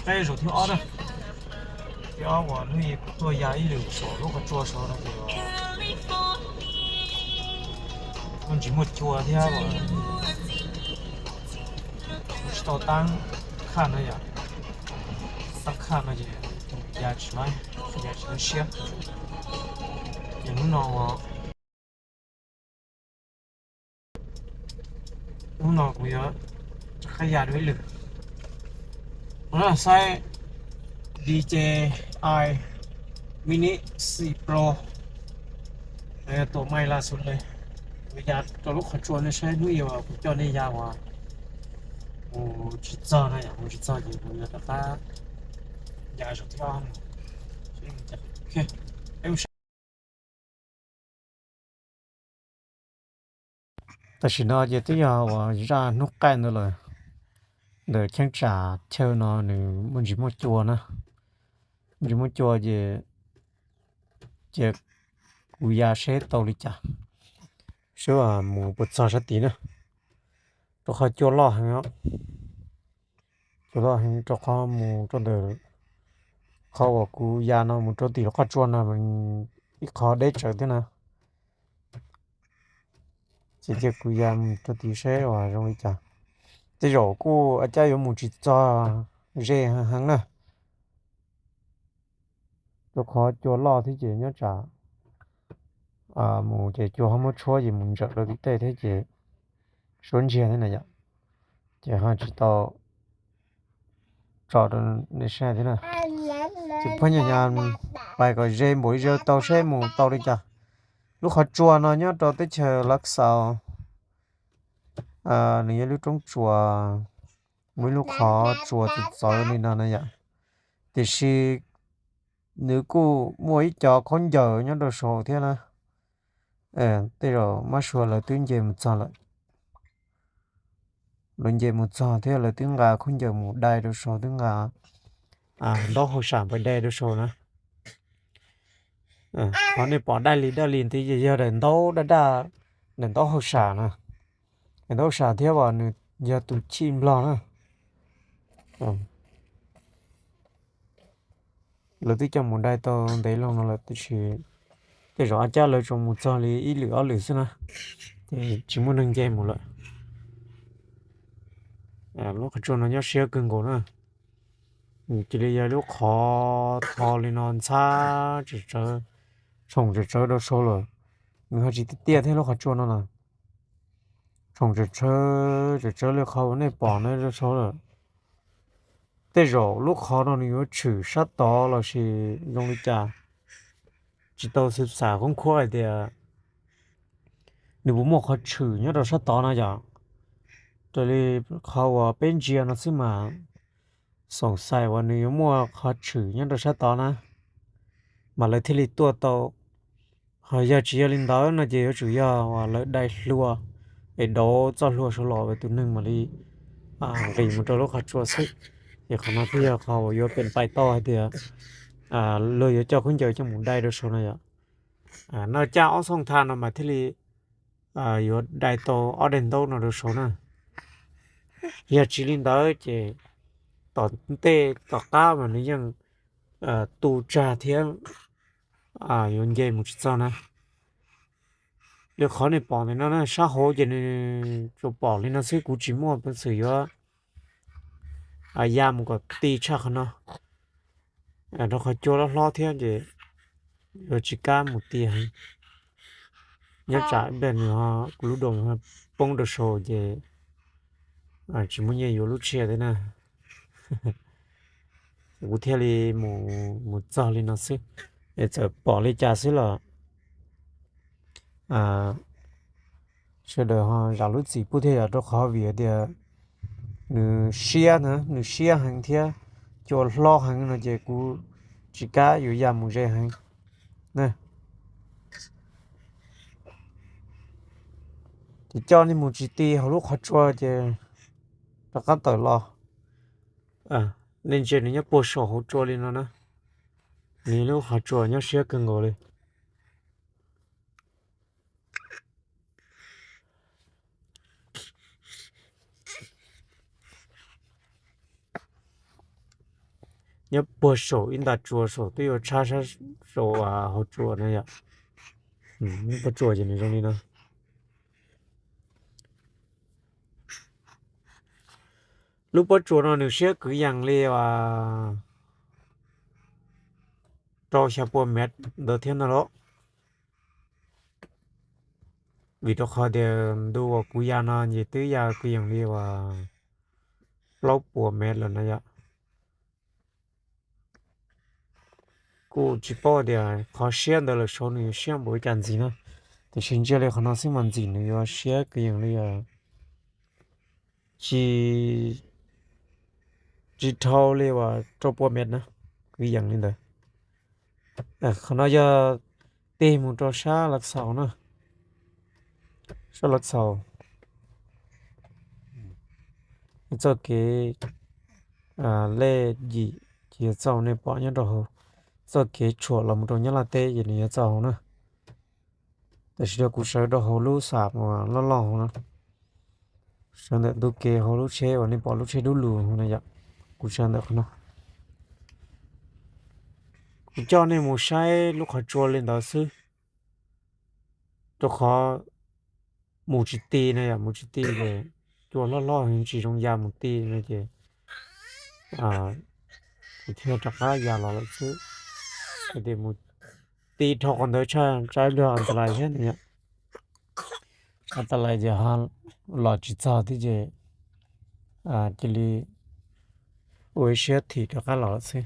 Qab zaum thib ob na, thib ob uas hnub i kuv tuaj ya ib lwm saum lub qhov tsua saud no ces kuj tsis muaj cua thiab, tsis tau tab khaj no yom. Tab khaj no ces ya tsis laib, ya tsis laib siab. Ces hnub no ua Hnub no kuv yuav rov qab ya dua ib lwm. Ua saib D J I Mini X Pro, tua mai la xu le. Kuv ya rau lub qhov tsua no saib hnub i kuv coj nej ya uas mus tsis txog na yom, mus tsis txog ces kuv yuav rov qab ya zaum thib ob. Tam sim no ces twb yog uas zaj hnub qaij ntawd lawm, ntawm cheeb tsam chaw no nws muaj ntsis muaj cua na, muaj ntsis muaj cua ces, ces kuv ya seb tau li cas, seb mus puas txog sab tid na, rau qhov cua loj heev, cua loj heev rau qhov mus rau ntawm qhov uas kuv ya no mus rau tim lub qhov tsua no ib qho deb tsawv thiab na. Ces cia kuv ya mus rau tid seb uas zoo li cas. Tej zaum kuj a cab yuav mus tsis txog ze heev na, rau qhov cua loj thiab ces nyob tsam mus ces cua ho muab tshuab ces mus ntsawm rau tim tej thiab ces suab ntsiag thiab na yom, ces ho tsis tau tso rau nej saib thiab na. Ces phooj ywg pais kom ze npaum li tau seb mus tau li cas. Lub qhov tsua no nyob rau teb chaws Lav Xaus, nws yog lub roob tsuas, muaj ib lub qhov tsua txawv txawv li no na yom. Tiam sis nws kuj muaj ib co khaub ncaws nyob rau saud thiab na. Tej zaum mab sua lawv twb nce mus txog lawm, lawv nce mus txog thiab lawv twb nqa khaub ncaws mus dai rau saud, twb nqa ntaub hauj sam pais dai rau saud na. Qhov nej pom daj li daj li ntawd ces yog daim ntaub daj daj, daim ntaub hauj sam na, daim ntaub hauj sam thiab uas nws yog tus chij nplog na. Lawv twb coj mus dai tau ntev loo no lawm tiam sis tej zaum a cab lawv tsuas mus txog li ib lwm ob lwm xwb na, ces tsis muaj neeg nce mus lawm. Lub qhov tsua no nyob siab kawg nkaus na, nws cia li yog lub qhov tho li no ntxhab tsawv tsawv, tshoom tsawv tsawv rau saud lawm. Nws ho tsis tiaj tiaj thiab lub qhov tsua no na, tshoom tsawv tsawv tsawv tsawv li qhov uas nej pom no rau saud lawm. Tej zaum lub qhov no nws yuav tshwm sab tod los sis zoo li cas, tsis tau xav koob khuab hais tias nws puas muaj qhov tshwm nyob rau sab tod no yom. Raws li qhov uas peb ntsia no xwb mas xoom xais uas nws yuav muaj qhov tshwm nyob rau sab tod na, mas lawv thiaj li tuaj tau. Ho yog tsis yog li ntawd no ces yuav tsum yog uas lawv dai hlua es dauv txoj hlua saud los tus neeg mam li nqis mus rau lub qhov tsua xwb. Ces qhov no thiaj yog qhov uas yuav pem pais tau hais tias luag yuav coj khaub ncaws coj mus dai rau saud no yom. Noj caj ob xooj tha no mas thiaj li yuav dai tau ob daim ntaub no rau saud na. Yog tsis li ntawd ces tom ntej tom qab mas nws yeej tu tsag thiab yuav nce mus tsis txog na. Li qhov nej pom ntawm no na, sab hauv ces nws tsuas pom li no xwb, kuv tsis muaj peev xwm yuav ya mus kom ti tshaj qhov no, rau qhov cua loj hlob thiab ces yuav tsis kam mus ti heev. Nyob tsam ib pliag nws ho kuv lub doos poob rau saud ces tsis muaj nyiaj yuav lub tshiab thiab na. Kuv thiaj li mus txog li no xwb, es txawm pom li cas xwb los sawv daws ho zam lub txim pub thiab yom, rau qhov vim tias nws siab na, nws siab heev thiab cua hlob heev no ces kuv tsis kam yuav ya mus ze heev na. Ces coj nej mus tsis ti hauv lub qhov tsua ces rov qab tawm los. Nej ntsia nws nyob puag saum hauv tsua li no na, nws lub qhov tsua nyob siab kawg nkaus li. nyob puag saum ib nta tsua saum twb yuav tshab sab saum hauv tsua na yom. Nyob puag tsua ces nws zoo li no. Lub pob tsuas no nws siab kwv yees li rau xya pua mev ntawd thiab no lauj. Vim rau qhov tias ntu uas kuv ya no ces twb ya kwv yees li uas plaub puas mev lawm na yom. Kuj tsis paub tias qhov siab ntawd lawm saud nws yuav siab npaum li cas ntxiv na, tiam sis ntsia li qhov no xwb mas ntxim nws yuav siab kwv yees li tsis, tsis dhau li uas rau pua mev na, kwv yees li ntawd. Qhov no yog tig mus rau sab Lav Xaus na, sab Lav Xaus. Txoj kev lej yim ces yuav txaus nej pom nyob rau hauv, txoj kev tshuam los mus rau Nyab Laj teb ces nws yuav txaus hauv na. Tam sim no kuv sawv rau hauv lub xam uas loj loj hauv na, sawv ntawm ntug kev hauv lub tsheb uas nej pom lub tsheb dub lug hauv na yom. Kuv sawv ntawm qhov no, kuv coj nej mus saib lub qhov tsua li ntawd xwb, rau qhov mus tsis ti na yom, mus tsis ti ces cua hlob hlob tsis zoo ya mus ti no ces kuv thiaj rov qab ya los lawm xwb. Hais tias mus ti dhau qhov ntawd tshaj tsam ib pliag tas lais thiab ne, tas lais ces ho los tsis txog thiab ces cia li ua ib siab thim rov qab los lawm xwb.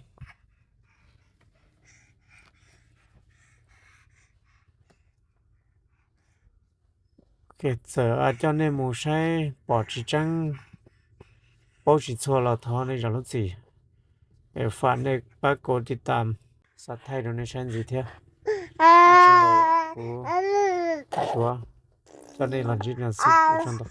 Txawm coj nej mus saib pom tsis tseeb, paub tsis txhua los thov nej zam lub txim, es fam nej pab kuv tiv tam, xa thaij rau nej saib ntxiv thiab. Kuv suav coj nej los ntsib no xwb, ua tsaug ntau.